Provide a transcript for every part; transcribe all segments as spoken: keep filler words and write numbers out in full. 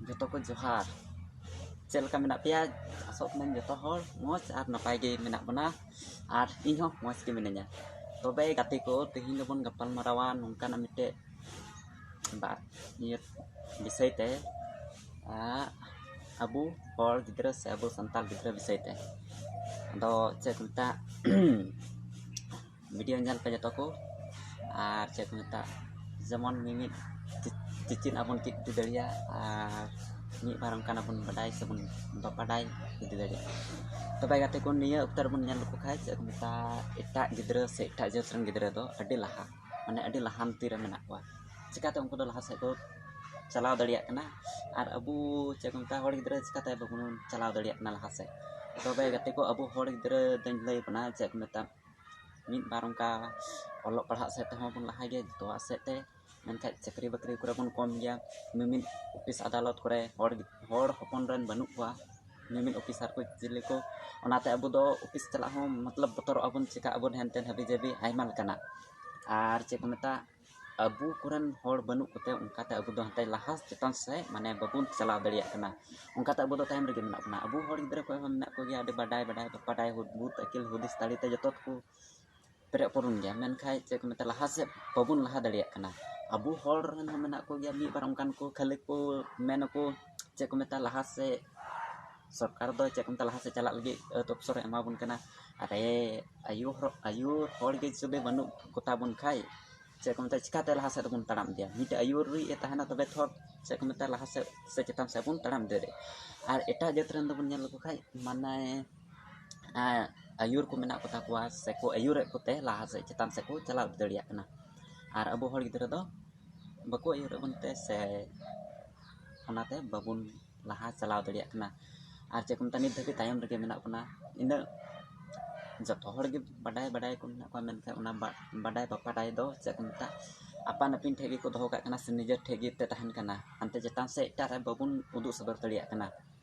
ᱡᱚᱛᱚ ᱠᱚ ᱡᱚᱦᱟᱨ᱾ ᱪᱮᱫ ᱞᱮᱠᱟ ᱢᱮᱱᱟᱜ ᱯᱮᱭᱟ? ᱟᱥᱚᱜ ᱠᱟᱹᱱᱟᱹᱧ ᱡᱚᱛᱚ ᱦᱚᱲ ᱢᱚᱡᱽ ᱟᱨ ᱱᱟᱯᱟᱭ ᱜᱮ ᱢᱮᱱᱟᱜ ᱵᱚᱱᱟ, ᱟᱨ ᱤᱧ ᱦᱚᱸ ᱢᱚᱡᱽ ᱜᱮ ᱢᱤᱱᱟᱹᱧᱟ᱾ ᱛᱚᱵᱮ ᱜᱟᱛᱮ ᱠᱚ, ᱛᱮᱦᱮᱧ ᱫᱚᱵᱚᱱ ᱜᱟᱯᱟᱞ ᱢᱟᱨᱟᱣᱟ ᱱᱚᱝᱠᱟᱱᱟᱜ ᱢᱤᱫᱴᱮᱡ ᱵᱟ-, ᱤᱭᱟᱹ ᱵᱤᱥᱚᱭ ᱛᱮ, ᱟ, ᱟᱵᱚ ᱦᱚᱲ ᱜᱤᱫᱽᱨᱟᱹ ᱥᱮ ᱟᱵᱚ ᱥᱟᱱᱛᱟᱲ ᱜᱤᱫᱽᱨᱟᱹ ᱵᱤᱥᱚᱭ ᱛᱮ᱾ ᱟᱫᱚ ᱪᱮᱫ ᱠᱚ ᱢᱮᱛᱟᱜ, ᱵᱷᱤᱰᱤᱭᱳ ᱧᱮᱞ ᱯᱮ ᱡᱚᱛᱚ ᱠᱚ, ᱟᱨ ᱪᱮᱫ ᱠᱚ ᱢᱮᱛᱟᱜ, ᱡᱮᱢᱚᱱ ᱢᱤᱢᱤᱫ ᱪᱮ-, ᱪᱮᱪᱮᱫ ᱟᱵᱚᱱ ᱪᱮᱫ ᱤᱫᱤ ᱫᱟᱲᱮᱭᱟᱜ, ᱟᱨ ᱢᱤᱫ ᱵᱟᱨ ᱚᱱᱠᱟᱱᱟᱜ ᱵᱚᱱ ᱵᱟᱰᱟᱭ ᱥᱮᱵᱚᱱ ᱵᱟᱰᱟᱭ ᱤᱫᱤ ᱫᱟᱲᱮᱭᱟᱜᱼᱟ᱾ ᱛᱚᱵᱮ ᱜᱟᱛᱮ ᱠᱚ, ᱱᱤᱭᱟᱹ ᱚᱠᱛᱚ ᱨᱮᱵᱚᱱ ᱧᱮᱞ ᱞᱮᱠᱚ ᱠᱷᱟᱱ ᱪᱮᱫ ᱠᱚ ᱢᱮᱛᱟᱜ, ᱮᱴᱟᱜ ᱜᱤᱫᱽᱨᱟᱹ ᱥᱮ ᱮᱴᱟᱜ ᱡᱟᱹᱛ ᱨᱮᱱ ᱜᱤᱫᱽᱨᱟᱹ ᱫᱚ ᱟᱹᱰᱤ ᱞᱟᱦᱟ, ᱢᱟᱱᱮ ᱟᱹᱰᱤ ᱞᱟᱦᱟᱱᱛᱤ ᱨᱮ ᱢᱮᱱᱟᱜ ᱠᱚᱣᱟ᱾ ᱪᱤᱠᱟᱹᱛᱮ ᱩᱱᱠᱩ ᱫᱚ ᱞᱟᱦᱟ ᱥᱮᱫ ᱠᱚ ᱪᱟᱞᱟᱣ ᱫᱟᱲᱮᱭᱟᱜ ᱠᱟᱱᱟ, ᱟᱨ ᱟᱵᱚ ᱪᱮᱫ ᱠᱚ ᱢᱮᱛᱟᱜ, ᱦᱚᱲ ᱜᱤᱫᱽᱨᱟᱹ ᱪᱤᱠᱟᱹᱛᱮ ᱵᱟᱵᱚᱱ ᱪᱟᱞᱟᱣ ᱫᱟᱲᱮᱭᱟᱜ ᱠᱟᱱᱟ ᱞᱟᱦᱟ ᱥᱮᱫ? ᱛᱚᱵᱮ ᱜᱟᱛᱮ ᱠᱚ, ᱟᱵᱚ ᱦᱚᱲ ᱜᱤᱫᱽᱨᱟᱹ ᱫᱚᱧ ᱞᱟᱹᱭ ᱵᱚᱱᱟ, ᱪᱮᱫ ᱠᱚ ᱢᱮᱛᱟᱜ, ᱢᱤᱫ ᱵᱟᱨ ᱚᱱᱠᱟ ᱚᱞᱚᱜ ᱯᱟᱲᱦᱟᱜ ᱥᱮᱫ ᱛᱮᱦᱚᱸ ᱵᱚᱱ ᱞᱟᱦᱟ ᱜᱮᱭᱟ, ᱡᱚᱛᱚᱣᱟᱜ ᱥᱮᱫ ᱛᱮ, ᱢᱮᱱᱠᱷᱟᱡ ᱪᱟᱹᱠᱨᱤ ᱵᱟᱹᱠᱨᱤ ᱠᱚᱨᱮ ᱵᱚᱱ ᱠᱚᱢ ᱜᱮᱭᱟ᱾ ᱢᱤᱢᱤᱫ ᱚᱯᱷᱤᱥ ᱟᱫᱟᱞᱚᱛ ᱠᱚᱨᱮ ᱦᱚᱲ, ᱦᱚᱲ ᱦᱚᱯᱚᱱ ᱨᱮᱱ ᱵᱟᱹᱱᱩᱜ ᱠᱚᱣᱟ, ᱢᱤᱢᱤᱫ ᱚᱯᱷᱤᱥᱟᱨ ᱠᱚ ᱪᱤᱞᱤ ᱠᱚ, ᱚᱱᱟᱛᱮ ᱟᱵᱚ ᱫᱚ ᱚᱯᱷᱤᱥ ᱪᱟᱞᱟᱜ ᱦᱚᱸ ᱢᱚᱛᱞᱚᱵ ᱵᱚᱛᱚᱨᱚᱜ ᱟᱵᱚᱱ, ᱪᱮᱠᱟᱜ ᱟᱵᱚᱱ ᱦᱮᱱᱛᱮᱱ ᱦᱟᱹᱵᱤ ᱡᱟᱹᱵᱤ ᱟᱭᱢᱟ ᱞᱮᱠᱟᱱᱟᱜ᱾ ᱟᱨ ᱪᱮᱫ ᱠᱚ ᱢᱮᱛᱟᱜ, ᱟᱵᱚ ᱠᱚᱨᱮᱱ ᱦᱚᱲ ᱵᱟᱹᱱᱩᱜ ᱠᱚᱛᱮ ᱚᱱᱠᱟᱛᱮ ᱟᱵᱚ ᱫᱚ ᱦᱟᱱᱛᱮ ᱞᱟᱦᱟ ᱪᱮᱛᱟᱱ ᱥᱮᱫ ᱢᱟᱱᱮ ᱵᱟᱵᱚᱱ ᱪᱟᱞᱟᱣ ᱫᱟᱲᱮᱭᱟᱜ ᱠᱟᱱᱟ᱾ ᱚᱱᱠᱟᱛᱮ ᱟᱵᱚ ᱫᱚ ᱛᱟᱭᱚᱢ ᱨᱮᱜᱮ ᱢᱮᱱᱟᱜ ᱵᱚᱱᱟ᱾ ᱟᱵᱚ ᱦᱚᱲ ᱜᱤᱫᱽᱨᱟᱹ ᱠᱚ ᱦᱚᱸ ᱢᱮᱱᱟᱜ ᱠᱚᱜᱮᱭᱟ ᱟᱹᱰᱤ ᱵᱟᱰᱟᱭ ᱵᱟᱰᱟᱭ ᱵᱟᱰᱟᱭ ᱦᱩᱫ-, ᱵᱩᱫ ᱟᱹᱠᱤᱞ ᱦᱩᱫᱤᱥ ᱫᱟᱲᱮᱛᱮ ᱡᱚᱛᱚ ᱠᱚ ᱯᱮᱨᱮᱡ ᱯᱩᱨᱩᱱ ᱜᱮᱭᱟ, ᱢᱮᱱᱠᱷᱟᱱ ᱪᱮᱫ ᱠᱚ ᱢᱮᱛᱟᱜ, ᱞᱟᱦᱟ ᱥᱮᱫ ᱵᱟᱵᱚᱱ ᱞᱟᱦᱟ ᱫᱟᱲᱮᱭᱟᱜ ᱠᱟᱱᱟ᱾ ᱟᱵᱚ ᱦᱚᱲ ᱨᱮᱱ ᱦᱚᱸ ᱢᱮᱱᱟᱜ ᱠᱚᱜᱮᱭᱟ ᱢᱤᱫ ᱵᱟᱨ ᱚᱱᱠᱟᱱ ᱠᱚ, ᱠᱷᱟᱹᱞᱤ ᱠᱚ ᱢᱮᱱ ᱟᱠᱚ, ᱪᱮᱫ ᱠᱚ ᱢᱮᱛᱟᱜ, ᱞᱟᱦᱟ ᱥᱮᱫ ᱥᱚᱨᱠᱟᱨ ᱫᱚ ᱪᱮᱫ ᱠᱚ ᱢᱮᱛᱟᱜ, ᱞᱟᱦᱟ ᱥᱮᱫ ᱪᱟᱞᱟᱜ ᱞᱟᱹᱜᱤᱫ ᱟᱹᱛ ᱚᱯᱥᱚᱨᱮ ᱮᱢᱟ ᱵᱚᱱ ᱠᱟᱱᱟ᱾ ᱟᱨᱮ, ᱟᱹᱭᱩᱨ ᱦᱚᱲ, ᱟᱹᱭᱩᱨ ᱦᱚᱲ ᱜᱮ ᱡᱩᱫᱤ ᱵᱟᱹᱱᱩᱜ ᱠᱚᱛᱟ ᱵᱚᱱ ᱠᱷᱟᱡ, ᱪᱮᱫ ᱠᱚ ᱢᱮᱛᱟᱜ, ᱪᱤᱠᱟᱛᱮ ᱞᱟᱦᱟ ᱥᱮᱫ ᱫᱚᱵᱚᱱ ᱛᱟᱲᱟᱢ ᱤᱫᱤᱭᱟ? ᱢᱤᱫᱴᱮᱡ ᱟᱹᱭᱩᱨᱤᱡ ᱮ ᱛᱟᱦᱮᱱᱟ, ᱛᱚᱵᱮ ᱛᱷᱚᱨ ᱪᱮᱫ ᱠᱚ ᱢᱮᱛᱟᱜ, ᱞᱟᱦᱟ ᱥᱮᱫ ᱥᱮ ᱪᱮᱛᱟᱱ ᱥᱮᱫ ᱵᱚᱱ ᱛᱟᱲᱟᱢ ᱤᱫᱤ ᱫᱟᱲᱮᱭᱟᱜᱼᱟ᱾ ᱟᱨ ᱮᱴᱟᱜ ᱡᱟᱹᱛ ᱨᱮᱱ ᱫᱚᱵᱚᱱ ᱧᱮᱞ ᱞᱮᱠᱚ ᱠᱷᱟᱡ, ᱢᱟᱱᱮ, ᱟᱹᱭᱩᱨ ᱠᱚ ᱢᱮᱱᱟᱜ ᱠᱚᱛᱟ ᱠᱚᱣᱟ ᱥᱮᱠᱚ ᱟᱹᱭᱩᱨᱮᱫ ᱠᱚᱛᱮ ᱞᱟᱦᱟ ᱥᱮᱫ ᱪᱮᱛᱟᱱ ᱥᱮᱫ ᱠᱚ ᱪᱟᱞᱟᱣ ᱤᱫᱤ ᱫᱟᱲᱮᱭᱟᱜ ᱠᱟᱱᱟ᱾ ᱟᱨ ᱟᱵᱚ ᱦᱚᱲ ᱜᱤᱫᱽᱨᱟᱹ ᱫᱚ ᱵᱟᱠᱚ ᱟᱹᱭᱩᱨᱮᱫ ᱵᱚᱱ ᱛᱮ ᱥᱮ ᱚᱱᱟᱛᱮ ᱵᱟᱵᱚᱱ ᱞᱟᱦᱟ ᱪᱟᱞᱟᱣ ᱫᱟᱲᱮᱭᱟᱜ ᱠᱟᱱᱟ᱾ ᱟᱨ ᱪᱮᱫ ᱠᱚ ᱢᱮᱛᱟᱜᱼᱟ, ᱱᱤᱛ ᱫᱷᱟᱹᱵᱤᱡ ᱛᱟᱭᱚᱢ ᱨᱮᱜᱮ ᱢᱮᱱᱟᱜ ᱵᱚᱱᱟ᱾ ᱤᱱᱟᱹᱜ ᱡᱚᱛᱚ ᱦᱚᱲ ᱜᱮ ᱵᱟᱰᱟᱭ, ᱵᱟᱰᱟᱭ ᱠᱚ ᱢᱮᱱᱟᱜ ᱠᱚᱣᱟ, ᱢᱮᱱᱠᱷᱟᱱ ᱚᱱᱟ ᱵᱟ-, ᱵᱟᱰᱟᱭ ᱵᱟᱯᱟᱰᱟᱭ ᱫᱚ ᱪᱮᱫ ᱠᱚ ᱢᱮᱛᱟᱜᱼᱟ, ᱟᱯᱟᱱ ᱟᱹᱯᱤᱱ ᱴᱷᱮᱡ ᱜᱮᱠᱚ ᱫᱚᱦᱚ ᱠᱟᱜ ᱠᱟᱱᱟ ᱥᱮ ᱱᱤᱡᱮᱨ ᱴᱷᱮᱡ ᱜᱮ ᱛᱮ ᱛᱟᱦᱮᱱ ᱠᱟᱱᱟ᱾ ᱦᱟᱱᱛᱮ ᱪᱮᱛᱟᱱ ᱥᱮᱫ ᱮᱴᱟᱜ ᱨᱮ ᱵᱟᱵᱚᱱ ᱩᱫᱩᱜ ᱥᱚᱫᱚᱨ ᱫᱟᱲᱮᱭᱟᱜ ᱠᱟᱱᱟ᱾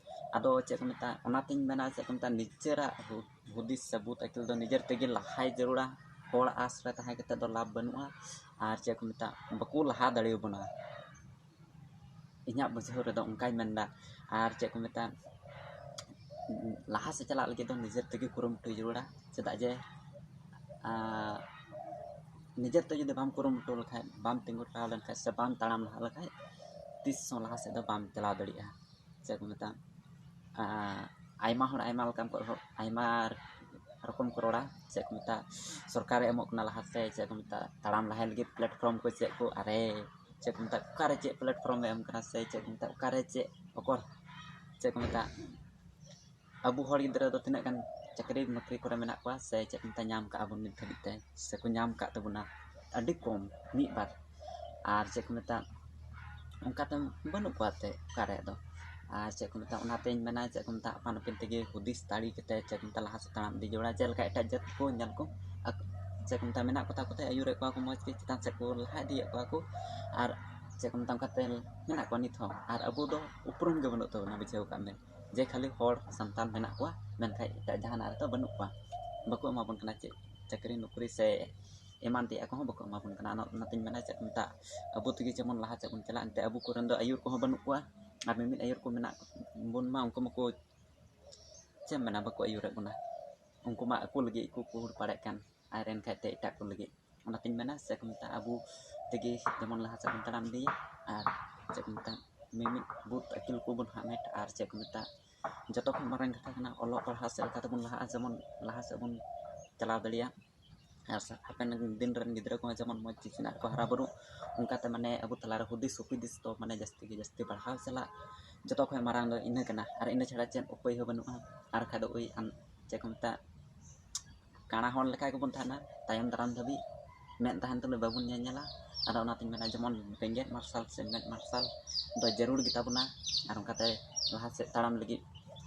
ᱟᱫᱚ ᱪᱮᱫ ᱠᱚ ᱢᱮᱛᱟᱜᱼᱟ, ᱚᱱᱟᱛᱤᱧ ᱢᱮᱱᱟ, ᱪᱮᱫ ᱠᱚ ᱢᱮᱛᱟᱜᱼᱟ, ᱱᱤᱡᱮᱨᱟᱜ ᱦᱩ-, ᱦᱩᱫᱤᱥ ᱥᱮ ᱵᱩᱫᱽ ᱟᱹᱠᱤᱞ ᱫᱚ ᱱᱤᱡᱮᱨ ᱛᱮᱜᱮ ᱞᱟᱦᱟᱭ ᱡᱟᱹᱨᱩᱲᱟ᱾ ᱦᱚᱲ ᱟᱥ ᱨᱮ ᱛᱟᱦᱮᱸ ᱠᱟᱛᱮᱫ ᱫᱚ ᱞᱟᱵᱷ ᱵᱟᱹᱱᱩᱜᱼᱟ᱾ ᱟᱨ ᱪᱮᱫ ᱠᱚ ᱢᱮᱛᱟᱜᱼᱟ, ᱵᱟᱠᱚ ᱞᱟᱦᱟ ᱫᱟᱲᱮᱭᱟᱵᱚᱱᱟ᱾ ᱤᱧᱟᱹᱜ ᱵᱩᱡᱷᱟᱹᱣ ᱨᱮᱫᱚ ᱚᱱᱠᱟᱭ ᱢᱮᱱᱫᱟ᱾ ᱟᱨ ᱪᱮᱫ ᱠᱚ ᱢᱮᱛᱟᱜᱼᱟ, ᱞᱟᱦᱟ ᱥᱮᱫ ᱪᱟᱞᱟᱜ ᱞᱟᱹᱜᱤᱫ ᱫᱚ ᱱᱤᱡᱮᱨ ᱛᱮᱜᱮ ᱠᱩᱨᱩᱢᱩᱴᱩᱭ ᱡᱟᱹᱨᱩᱲᱟ᱾ ᱪᱮᱫᱟᱜ ᱡᱮ ᱟᱨ ᱱᱤᱡᱮᱨ ᱛᱮ ᱡᱩᱫᱤ ᱵᱟᱢ ᱠᱩᱨᱩᱢᱩᱴᱩ ᱞᱮᱠᱷᱟᱱ, ᱵᱟᱢ ᱛᱤᱸᱜᱩ ᱴᱟᱲᱟᱣ ᱞᱮᱱᱠᱷᱟᱱ ᱥᱮ ᱵᱟᱢ ᱛᱟᱲᱟᱢ ᱞᱟᱦᱟ ᱞᱮᱠᱷᱟᱱ, ᱛᱤᱥ ᱦᱚᱸ ᱞᱟᱦᱟ ᱥᱮᱫ ᱫᱚ ᱵᱟᱢ ᱪᱟᱞᱟᱣ ᱫᱟᱲᱮᱭᱟᱜᱼᱟ᱾ ᱪᱮᱫ ᱠᱚ ᱢᱮᱛᱟᱜᱼᱟ, ᱟᱨ ᱟᱭᱢᱟ ᱦᱚᱲ ᱟᱭᱢᱟ ᱞᱮᱠᱟᱱ ᱠᱚ ᱨᱚᱲ, ᱟᱭᱢᱟ ᱨᱚᱠᱚᱢ ᱠᱚ ᱨᱚᱲᱟ᱾ ᱪᱮᱫ ᱠᱚ ᱢᱮᱛᱟᱜᱼᱟ, ᱥᱚᱨᱠᱟᱨᱮ ᱮᱢᱚᱜ ᱠᱟᱱᱟ ᱞᱟᱦᱟᱛᱮ, ᱪᱮᱫ ᱠᱚ ᱢᱮᱛᱟᱜᱼᱟ, ᱛᱟᱲᱟᱢ ᱞᱟᱦᱟᱭ ᱞᱟᱹᱜᱤᱫ platform ᱠᱚ ᱪᱮᱫ ᱠᱚ, ᱟᱨᱮ ᱪᱮᱫ ᱠᱚ ᱢᱮᱛᱟᱜᱼᱟ, ᱚᱠᱟᱨᱮ ᱪᱮᱫ platform ᱮ ᱮᱢ ᱠᱟᱱᱟ ᱥᱮ ᱪᱮᱫ ᱠᱚ ᱢᱮᱛᱟᱜᱼᱟ, ᱚᱠᱟᱨᱮ ᱪᱮᱫ ᱚᱠᱚᱨ ᱪᱮᱫ ᱠᱚ ᱢᱮᱛᱟᱜᱼᱟ, ᱟᱵᱚ ᱦᱚᱲ ᱜᱤᱫᱽᱨᱟᱹ ᱫᱚ ᱛᱤᱱᱟᱹᱜ ᱜᱟᱱ ᱪᱟᱹᱠᱨᱤ ᱱᱚᱠᱨᱤ ᱠᱚᱨᱮ ᱢᱮᱱᱟᱜ ᱠᱚᱣᱟ ᱥᱮ ᱪᱮᱫ ᱠᱚ ᱢᱮᱛᱟᱜᱼᱟ, ᱧᱟᱢ ᱠᱟᱜᱼᱟ ᱵᱚᱱ ᱱᱤᱛ ᱫᱷᱟᱹᱵᱤᱡ ᱛᱮ ᱥᱮ ᱠᱚ ᱧᱟᱢ ᱠᱟᱜ ᱛᱟᱵᱚᱱᱟ? ᱟᱹᱰᱤ ᱠᱚᱢ, ᱢᱤᱫ ᱵᱟᱨ᱾ ᱟᱨ ᱪᱮᱫ ᱠᱚ ᱢᱮᱛᱟᱜᱼᱟ, ᱚᱱᱠᱟᱛᱮ ᱵᱟᱹᱱᱩᱜ ᱠᱚᱣᱟ ᱛᱮ ᱚᱠᱟ ᱨᱮ ᱫᱚ᱾ ᱟᱨ ᱪᱮᱫ ᱠᱚ ᱢᱮᱛᱟᱜᱼᱟ, ᱚᱱᱟᱛᱮᱧ ᱢᱮᱱᱟ, ᱪᱮᱫ ᱠᱚ ᱢᱮᱛᱟᱜᱼᱟ, ᱟᱯᱟᱱ ᱟᱹᱯᱤᱱ ᱛᱮᱜᱮ ᱦᱩᱫᱤᱥ ᱛᱟᱲᱤ ᱠᱟᱛᱮ ᱪᱮᱫ ᱠᱚ ᱢᱮᱛᱟᱜᱼᱟ, ᱞᱟᱦᱟ ᱥᱮᱫ ᱛᱟᱲᱟᱢ ᱤᱫᱤ ᱡᱟᱹᱨᱩᱲᱟ᱾ ᱡᱮᱞᱮᱠᱟ ᱮᱴᱟᱜ ᱡᱟᱹᱛ ᱠᱚ ᱧᱮᱞ ᱠᱚ, ᱟᱠ-, ᱪᱮᱫ ᱠᱚ ᱢᱮᱛᱟᱜᱼᱟ, ᱢᱮᱱᱟᱜ ᱠᱚᱛᱟ ᱠᱚᱛᱮ ᱟᱹᱭᱩᱨᱮᱫ ᱠᱚᱣᱟ ᱠᱚ, ᱢᱚᱡᱽ ᱜᱮ ᱪᱮᱛᱟᱱ ᱥᱮᱫ ᱠᱚ ᱞᱟᱦᱟ ᱤᱫᱤᱭᱮᱫ ᱠᱚᱣᱟ ᱠᱚ᱾ ᱟᱨ ᱪᱮᱫ ᱠᱚ ᱢᱮᱛᱟᱜᱼᱟ, ᱚᱱᱠᱟᱛᱮ ᱢᱮᱱᱟᱜ ᱠᱚᱣᱟ ᱱᱤᱛ ᱦᱚᱸ᱾ ᱟᱨ ᱟᱵᱚ ᱫᱚ ᱩᱯᱨᱩᱢ ᱜᱮ ᱵᱟᱹᱱᱩᱜ ᱛᱟᱵᱚᱱᱟ, ᱵᱩᱡᱷᱟᱹᱣ ᱠᱟᱜ ᱢᱮ᱾ ᱡᱮ ᱠᱷᱟᱹᱞᱤ ᱦᱚᱲ ᱥᱟᱱᱛᱟᱲ ᱢᱮᱱᱟᱜ ᱠᱚᱣᱟ, ᱢᱮᱱᱠᱷᱟᱱ ᱮᱴᱟᱜ ᱡᱟᱦᱟᱱᱟᱜ ᱨᱮᱫᱚ ᱵᱟᱹᱱᱩᱜ ᱠᱚᱣᱟ, ᱵᱟᱠᱚ ᱮᱢᱟ ᱵᱚᱱ ᱠᱟᱱᱟ ᱪᱮᱫ ᱪᱟᱹᱠᱨᱤ ᱱᱚᱠᱨᱤ ᱥᱮ ᱮᱢᱟᱱ ᱛᱮᱭᱟᱜ ᱠᱚᱦᱚᱸ ᱵᱟᱠᱚ ᱮᱢᱟ ᱵᱚᱱ ᱠᱟᱱᱟ᱾ ᱚᱱᱟ, ᱚᱱᱟᱛᱤᱧ ᱢᱮᱱᱟ, ᱪᱮᱫ ᱠᱚ ᱢᱮᱛᱟᱜᱼᱟ, ᱟᱵᱚ ᱛᱮᱜᱮ ᱡᱮᱢᱚᱱ ᱞᱟᱦᱟ ᱥᱮᱫ ᱵᱚᱱ ᱪᱟᱞᱟᱜ, ᱮᱱᱛᱮ ᱟᱵᱚ ᱠᱚᱨᱮᱱ ᱫᱚ ᱟᱹᱭᱩᱨ ᱠᱚᱦᱚᱸ ᱵᱟᱹᱱᱩᱜ ᱠᱚᱣᱟ᱾ ᱟᱨ ᱢᱤᱢᱤᱫ ᱟᱹᱭᱩᱨ ᱠᱚ ᱢᱮᱱᱟᱜ ᱵᱚᱱ ᱢᱟ, ᱩᱱᱠᱩ ᱢᱟᱠᱚ ᱪᱮᱫ ᱮᱢ ᱢᱮᱱᱟ, ᱵᱟᱠᱚ ᱟᱹᱭᱩᱨᱮᱫ ᱵᱚᱱᱟ᱾ ᱩᱱᱠᱩ ᱢᱟ ᱟᱠᱚ ᱞᱟᱹᱜᱤᱫ ᱠᱚ ᱠᱩᱦᱩᱲ ᱯᱟᱲᱮᱫ ᱠᱟᱱ, ᱟᱨ ᱮᱱᱠᱷᱟᱡ ᱛᱮ ᱮᱴᱟᱜ ᱠᱚ ᱞᱟᱹᱜᱤᱫ᱾ ᱚᱱᱟᱛᱤᱧ ᱢᱮᱱᱟ, ᱪᱮᱫ ᱠᱚ ᱢᱮᱛᱟᱜᱼᱟ, ᱟᱵᱚ ᱛᱮᱜᱮ ᱡᱮᱢᱚᱱ ᱞᱟᱦᱟ ᱥᱮᱫ ᱵᱚᱱ ᱛᱟᱲᱟᱢ ᱤᱫᱤᱭᱟ᱾ ᱟᱨ ᱪᱮᱫ ᱠᱚ ᱢᱮᱛᱟᱜᱼᱟ, ᱢᱤᱢᱤᱫ ᱵᱩᱫᱷ ᱟᱹᱠᱤᱞ ᱠᱚᱵᱚᱱ ᱦᱟᱢᱮᱴ᱾ ᱟᱨ ᱪᱮᱫ ᱠᱚ ᱢᱮᱛᱟᱜᱼᱟ, ᱡᱚᱛᱚ ᱠᱷᱚᱱ ᱢᱟᱨᱟᱝ ᱠᱟᱛᱷᱟ ᱠᱟᱱᱟ, ᱚᱞᱚᱜ ᱯᱟᱲᱦᱟᱣ ᱥᱮᱫ ᱞᱮᱠᱟ ᱛᱮᱵᱚᱱ ᱞᱟᱦᱟᱜᱼᱟ, ᱡᱮᱢᱚᱱ ᱞᱟᱦᱟ ᱥᱮᱫ ᱵᱚᱱ ᱪᱟᱞᱟᱣ ᱫᱟᱲᱮᱭᱟᱜ᱾ ᱟᱨ ᱥᱟ-, ᱦᱟᱯᱮᱱ ᱫᱤᱱ ᱨᱮᱱ ᱜᱤᱫᱽᱨᱟᱹ ᱠᱚᱦᱚᱸ ᱡᱮᱢᱚᱱ ᱢᱚᱡᱽ ᱪᱤᱱᱦᱟᱹ ᱟᱨ ᱠᱚ ᱦᱟᱨᱟ ᱵᱩᱨᱩᱜ, ᱚᱱᱠᱟᱛᱮ ᱢᱟᱱᱮ ᱟᱵᱚ ᱛᱟᱞᱟᱨᱮ ᱦᱩᱫᱤᱥ ᱦᱩᱯᱤᱫᱤᱥ ᱫᱚ ᱢᱟᱱᱮ ᱡᱟᱹᱥᱛᱤ ᱜᱮ ᱡᱟᱹᱥᱛᱤ ᱵᱟᱲᱦᱟᱣ ᱪᱟᱞᱟᱜ᱾ ᱡᱚᱛᱚ ᱠᱷᱚᱱ ᱢᱟᱨᱟᱝ ᱫᱚ ᱤᱱᱟᱹ ᱠᱟᱱᱟ, ᱟᱨ ᱤᱱᱟᱹ ᱪᱷᱟᱲᱟ ᱪᱮᱫ ᱩᱯᱟᱹᱭ ᱦᱚᱸ ᱵᱟᱹᱱᱩᱜᱼᱟ᱾ ᱟᱨ ᱵᱟᱠᱷᱟᱡ ᱫᱚ ᱳᱭ ᱟᱱ-, ᱪᱮᱫ ᱠᱚ ᱢᱮᱛᱟᱜᱼᱟ, ᱠᱟᱬᱟ ᱦᱚᱲ ᱞᱮᱠᱟ ᱜᱮᱵᱚᱱ ᱛᱟᱦᱮᱱᱟ ᱛᱟᱭᱚᱢ ᱫᱟᱨᱟᱢ ᱫᱷᱟᱹᱵᱤᱡ, ᱢᱮᱫ ᱛᱟᱦᱮᱱ ᱛᱩᱞᱩᱡ ᱵᱟᱵᱚᱱ ᱧᱮᱧᱮᱞᱟ᱾ ᱟᱫᱚ ᱚᱱᱟᱛᱤᱧ ᱢᱮᱱᱟ, ᱡᱮᱢᱚᱱ ᱵᱮᱸᱜᱮᱫ ᱢᱟᱨᱥᱟᱞ ᱥᱮ ᱢᱮᱫ ᱢᱟᱨᱥᱟᱞ ᱫᱚ ᱡᱟᱹᱨᱩᱲ ᱜᱮᱛᱟ ᱵᱚᱱᱟ᱾ ᱟᱨ ᱚᱱᱠᱟᱛᱮ ᱞᱟᱦᱟ ᱥᱮᱫ ᱛᱟᱲᱟᱢ ᱞᱟᱹᱜᱤᱫ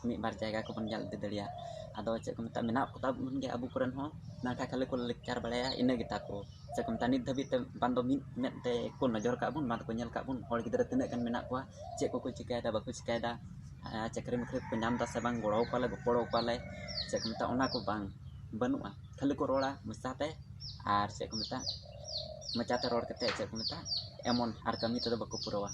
ᱢᱤᱫ ᱵᱟᱨ ᱡᱟᱭᱜᱟ ᱠᱚᱵᱚᱱ ᱧᱮᱞ ᱤᱫᱤ ᱫᱟᱲᱮᱭᱟᱜᱼᱟ᱾ ᱟᱫᱚ ᱪᱮᱫ ᱠᱚ ᱢᱮᱛᱟᱜᱼᱟ, ᱢᱮᱱᱟᱜ ᱠᱚᱛᱟ ᱵᱚᱱ ᱜᱮᱭᱟ ᱟᱵᱚ ᱠᱚᱨᱮᱱ ᱦᱚᱸ, ᱢᱮᱱᱠᱷᱟᱱ ᱠᱷᱟᱹᱞᱤ ᱠᱚ ᱞᱮᱠᱪᱟᱨ ᱵᱟᱲᱟᱭᱟ, ᱤᱱᱟᱹ ᱜᱮᱛᱟ ᱠᱚ᱾ ᱪᱮᱫ ᱠᱚ ᱢᱮᱛᱟᱜᱼᱟ, ᱱᱤᱛ ᱫᱷᱟᱹᱵᱤᱡ ᱛᱮ ᱵᱟᱝ ᱫᱚ ᱢᱤᱫ ᱢᱮᱫ ᱛᱮ ᱠᱚ ᱱᱚᱡᱚᱨ ᱠᱟᱜ ᱵᱚᱱ, ᱵᱟᱝ ᱫᱚᱠᱚ ᱧᱮᱞ ᱠᱟᱜ ᱵᱚᱱ, ᱦᱚᱲ ᱜᱤᱫᱽᱨᱟᱹ ᱛᱤᱱᱟᱹᱜ ᱜᱟᱱ ᱢᱮᱱᱟᱜ ᱠᱚᱣᱟ, ᱪᱮᱫ ᱠᱚᱠᱚ ᱪᱤᱠᱟᱹᱭᱮᱫᱟ, ᱵᱟᱠᱚ ᱪᱤᱠᱟᱹᱭᱮᱫᱟ, ᱟᱨ ᱪᱟᱹᱠᱨᱤ ᱱᱚᱠᱨᱤ ᱠᱚ ᱧᱟᱢ ᱮᱫᱟ ᱥᱮ ᱵᱟᱝ, ᱜᱚᱲᱚ ᱟᱠᱚᱣᱟᱞᱮ, ᱜᱚᱯᱚᱲᱚ ᱟᱠᱚᱣᱟᱞᱮ, ᱪᱮᱫ ᱠᱚ ᱢᱮᱛᱟᱜᱼᱟ, ᱚᱱᱟ ᱠᱚ ᱵᱟᱝ, ᱵᱟᱹᱱᱩᱜᱼᱟ᱾ ᱠᱷᱟᱹᱞᱤ ᱠᱚ ᱨᱚᱲᱟ ᱢᱚᱪᱟᱛᱮ, ᱟᱨ ᱪᱮᱫ ᱠᱚ ᱢᱮᱛᱟᱜᱼᱟ, ᱢᱚᱪᱟᱛᱮ ᱨᱚᱲ ᱠᱟᱛᱮ ᱪᱮᱫ ᱠᱚ ᱢᱮᱛᱟᱜᱼᱟ, ᱮᱢᱚᱱ ᱟᱨ ᱠᱟᱹᱢᱤ ᱛᱮᱫᱚ ᱵᱟᱠᱚ ᱯᱩᱨᱟᱹᱣᱟ᱾